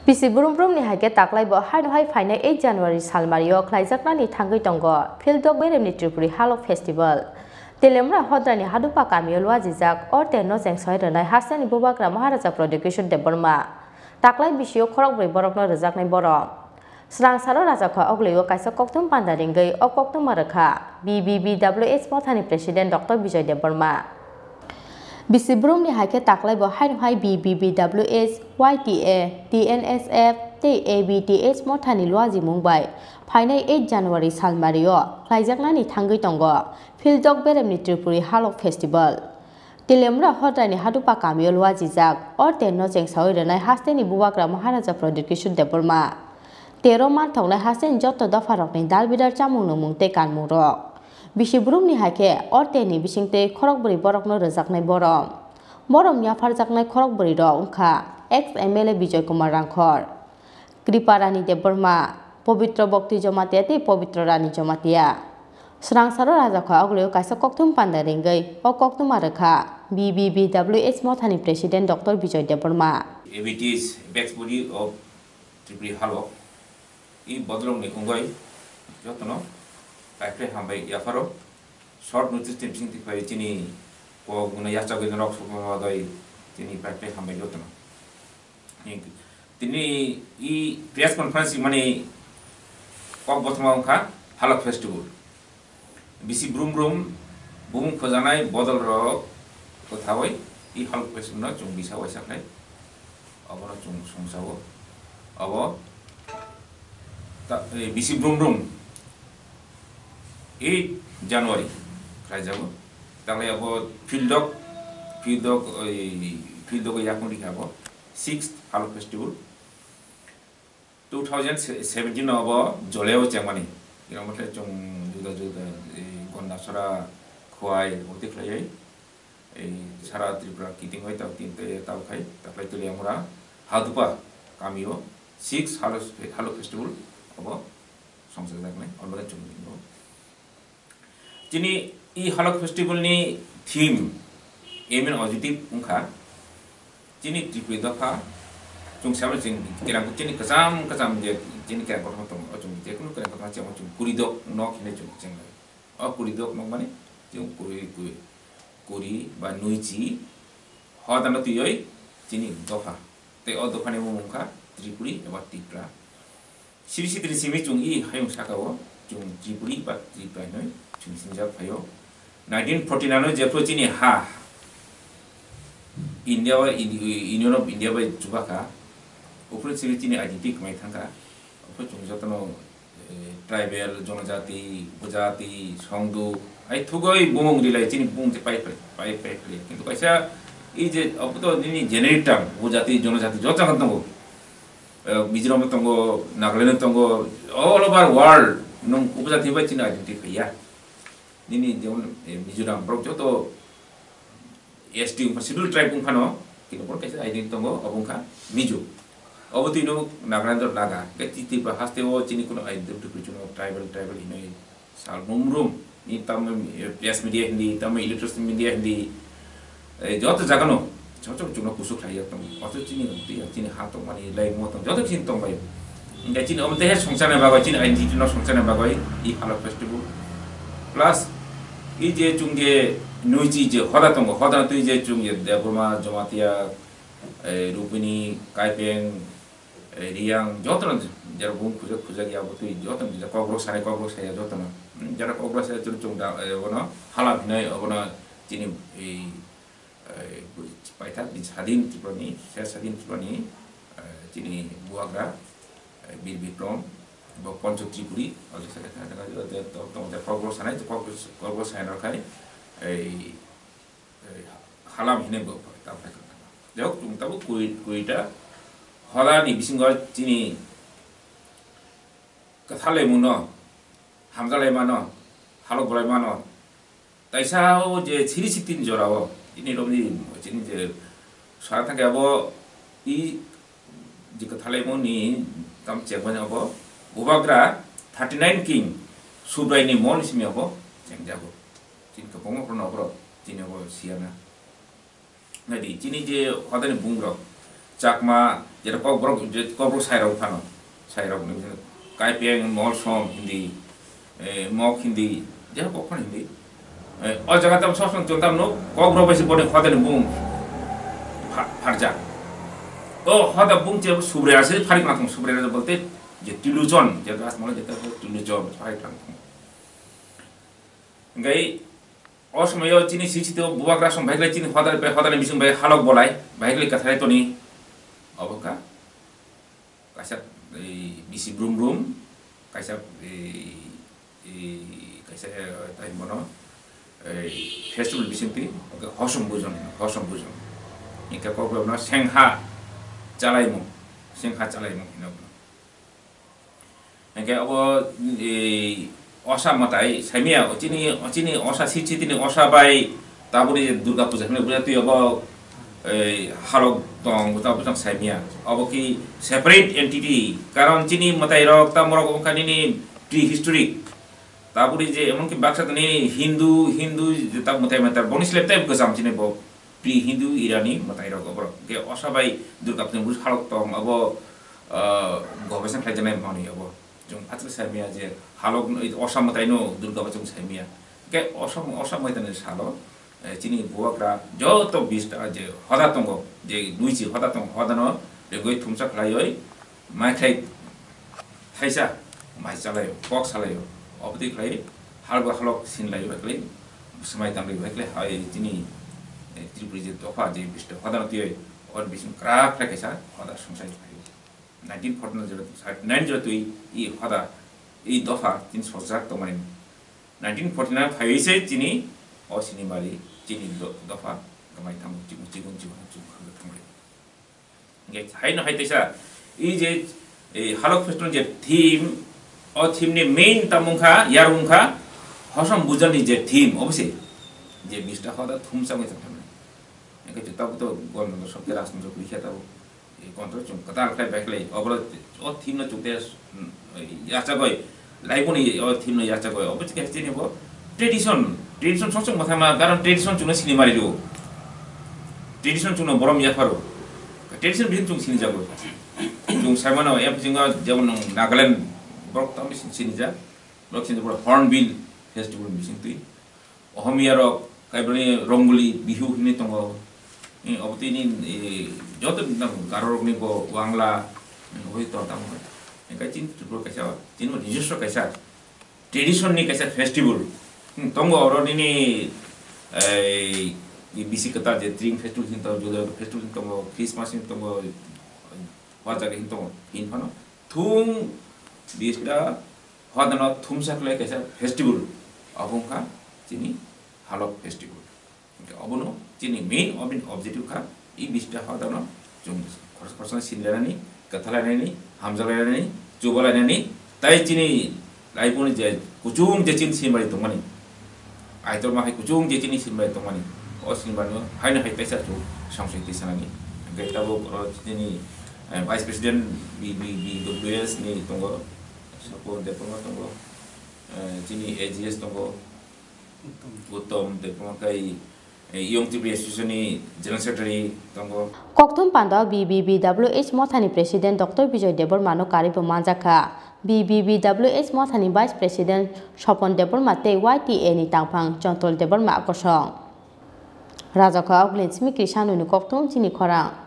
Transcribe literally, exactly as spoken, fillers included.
Bisi brum brum ni hai khe taklai bo haino hai phainai eight January salmari o khlaijaknani thangwi tongo Phildok Beremni Tripuri Halok Festival. Telemra Hodrani Hadupa kamio luajijak Orte no chengsoi rwnai hasteni Bubagra Maharaja Pradyut Kishore Debbarma. Taklai bisio khorokbrwi borokno rwjaknai borok. Swrangsaro Rajakhoa Ogulio kaisa kokthum panda ringwi o koktwma rwkha B B B W S mothani President Doctor Bijoy Debbarma. Bisi brumni hai khe taklai bo haino hai B B B W S, Y T A, T N S F tei A B T H mothani luajimung bai phainai eight January salmari o khlaijaknani thangwi tongo Phildok Beremni Tripuri Halok Festival. Telemra Hodrani Hadupa kamio luajijak Orte no chengsawi rwnai hasteni Bubagra Maharaja Pradyut Kishore Debbarma. Tero manthoknai hasteni joto dopharokni dalbidal chamung nungmung tei kanmungrok. Bisi brumni hai khe Orteni bisingtwi khorokbrwi borokno rwjaknai borok. Borok yapharjaknai khorokbrwi rok wngkha ex M L A Bijoy Kumar Rangkhor, Kripa Rani Debbarma, Pobitro Bhakti Jamatia tei Pobitro Rani Jamatia. Swrangsaro Rajakhoa Ogulio kaisa kokthum panda ringwi o koktwma rwkha B B B W S mothani President Doctor Bijoy Debbarma. A B T H, Apex Body of Tripuri Halok, i bodolrokni wngwi jotono paipre hambai yapharo. Short notice ni bising twi phai chini kok guna yachagwi norok sokma bagwi chini paipre hambai jotono. Tini i press conference mani kok bothoma wngkha Halok Festival. Bisi brum brum bumung khojanai bodolrok kwthawi i Halok Festival no chwng bisa waisa khlai obono chwng songsawo. Obo ta-, eh, bisi brum brum eight January khlaijago. Taklai abo Phildok, Phildok, oi, Phildok yakung rikha abo sixth Halok Festival. Two thousand seventeen no abo Joleo chengmani. Ino mothe chwng juda juda, eh, Gondasora, Khowai, oti khlaiwi, eh, sara Tripura kitingwi tao tin tei tao khai, taklai Teliamura, Hadupa, kamio, six Halo, Halo Festival, abo songchakjaknai, already chwng ringo. Chini i Halok Festival ni theme, aim and objective wngkha, chini Tripuri dopha, chwng sabo chini kerang, chini kwcham kwcham je chini kerang kothoma tongo, o chwng je kunu kerang kothoma chwng, chwng kuri dok nok hinwi chwng chenglai. O kuri dok nok mani chwng kuri, kuri, kuri ba nui chi hodano twiwi chini dopha. Tei o dophani mung wngkha Tripuri eba Tipra. Siri sitiri simi chwng i hayung saka o chwng Tripuri ba Tripra hinwi chwng sinijak phaio. Nineteen forty nine o jephru chini ha India bai, Indi-, Union of India bai chubakha, uphuru simi chini identity kwmai thangkha. Uphuru chwng jotono, eh, tribal, jonojati, upojati, songdu, ai thugwi bumung rilai chini bumung te pai pai, pai pai pai. Kintu kaisa i je obo to nini generic term, upojati, jonojati joto jaga tongo. Eh, Mizoram tongo, Nagaland tongo, all over world, nung upojati bai chini identity khaiya. Nini jemon, eh, Mizoram, borok joto S T wngkha, schedule tribe wngphano, kintu borok kaisa identity tongo, obo wngkha Mizo. Obo twi no Nagaland o Naga, hwnkhe Tripura haste o chini kuno identity kwrwi chwngno tribal, tribal hinwi sal rum rum. Ni tamo, eh, press media hindi, tamo electronic media hindi, eh, joto jagano, joto chwngno kusu khlai ya tong. Oto chini, chini ha tongmani, lai mo tong, joto chini tong bai. Hingke chini omo tehe songchana bagwi, chini identity no songchana bagwi, i Halok Festival. Plus, i je chwng je nui chi je hoda tongo, hoda twi je chwng je Debbarma, Jamatia, eh, Rupini, Kaipeng, eh, Riyang, jotono jera bung khujak khujak ya bo twi jotono jera kokborok sanai kokborok saya jotono. Hmm, jera kokborok saya chwng chwng da, eh, obono halam hinai obono chini, eh, eh, paithak ni sadin Tripura ni, se sadin Tripura ni, eh, chini buagra, eh, Bir Bikrom, bo Poncho Tripuri, o je saka thang thang je tong tong je kokborok sanai, kokborok, kokborok sanai rok khai, eh, eh, halam hinai bo ta phai kha. Jok chung tabo kui, kuita hoda ni bisingo chini kwthalai muno, hamjalai mano, halok bolai mano, Taisa o je siri sitin jora o, ini romni, chini je sara thangke abo i je kwthalai mo ni tam chekmani abo bubagra thirty nine king Subrai ni mol simi abo chengjago. Chini kwbangma khorokno aborok chini abo siyana. Naidi, chini je hodani bungrok, Chakma, Jera Kokborok, je Kokborok sairok phano, sairok ni, Kaipeng, Molsom Hindi, eh, Mok Hindi, jera kok phano Hindi. Eh, o jaga tam sosong chontam no, Kokborok bai se boni hoda ni bung pha-, pharjak. O hoda bung che Subraiyar se pharik nathong, Subraiyar bolte je delusion, je gas mala je delusion, pharik nathong. Hingkai o somoyo chini sisito bubagra song bhaiklai chini hodar bai hodani bising bai halok bolai, bhaiklai katharai toni obo ka. Kaisa, eh, bisi brum brum, kaisa, eh, eh, kaisa, eh, tai mono, eh, festival bising twi, oke, hosom bujon, hosom bujon. Hingke koklo no sengha chalaimung, sengha chalaimung hino. Hingke abo, eh, osa mwtai saimia, o chini, o chini osa si chitini osa bai taburi Durga puja hwnwi buja twi abo, eh, halok tong, buta buta saimia. Abo ki separate entity, karon chini mwtai rok ta morok wngkha nini prehistoric. Taburi je emon ki baksa tini Hindu, Hindu je ta mwtai mwtai boni slep tai kwcham chini bo. Pre-Hindu era ni mwtai rok oborok. Hingke osa bai Durga puja ni buj halok tong abo, ah, gobesna khlai janai manwi abo. Chwng achu saimia je halok no, osa mwtai no Durga bo chwng saimia. Hingke osa, osa mwtai ni salo, eh, chini bubagra joto bista je hoda tongo, je duichi hoda tongo, hoda no regoi thumsa khlaioi, Mai khlai thaisa, mai chalaio, kok salaio, obotwi khlai halba halok sinlaio, bai khlai swmai tamlaio, bai khlai hai chini, eh, Tripuri je dopha je bista hoda no twiwi, or bising kwrak khlai kaisa hoda sungsai khlaio. Nineteen forty-nine jora, thirty-nine jora twi i hoda, i dopha chini sojak tongmani. Nineteen forty-nine phaiwi se chini o sinimari chini do-, dopha kwmai thango, chikung chikung chikung chikung khlai thanglai. Hingke haino hai teisa, i je, eh, Halok Festival je theme, o theme ni main tamo wngkha, yarung wngkha, hosom bujon ni je theme, obo se, je bista hoda thumsa wngwi tongthoknai. Hingke chwng tabuk to Ganotantro sokhe Rajtantro kwrwi khe tabuk, eh, Ganotantro chwng kwtal khlai bai khlai, oboro o theme no chwng te, mm, yachagwi, Laiboni o theme no yachagwi, obo chikha chini bo tradition, tradition song song mwthangma, karon tradition chwngno sini mari rwo. Tradition chwngno borom yapharo. Tradition bini chwng sini jago. Chwng saimano, em, bisingo jemon nwng Nagaland, borok tamo sin-, sinijak. Borok sinijak, borok Hornbill Festival bising twi. Ohomia rok, kaibrani Rongoli, Bihu hinwi tongo. Eh, obo tini, eh, joto nang Garo rokni bo Wangla, eh, obo tong tamo. Engkai chini Tripura kaisa, chini bo nijoswo kaisa tradition ni kaisa festival. Hmm, tongo oro nini, eh, bisi kwtal je Tring Festival hin tongo, Juda Festival hin tongo, Christmas hin tongo, wajaga hin tongo, hin phano thung bista hodano thumsa khlai kaisa festival. Abo wngkha chini Halok Festival. Hingke obono chini main ob-, objective kha, i bista hodano chwng khorsa khorsa sinlainani, kwthalainani, hamjaklainani, chubalainani, tai chini laiboni je kuchung je chini sinbai tongmani, aitor ma hai kuchung je chini sinbai tongmani, o sinbano haino hai kaisa chwng samsoi twi sanani. Hingke tabuk oro chini, eh, Vice President B B B W S ni tongo, Sapon Debbarma tongo, eh, chini A G S tongo, Uttom Debbarma kai, eh, Young Tripuri Association ni General Secretary tongo. Kokthum panda B B B W H mothani President Doctor Bijoy Debbarma no karwi bo manjak kha. B B B W H mothani Vice President Sopon Debbarma tei Y T A ni tangphang Chontol Debbarma kosong. Rajakha Ogulin simi Krishanoni kokthum chini khorang.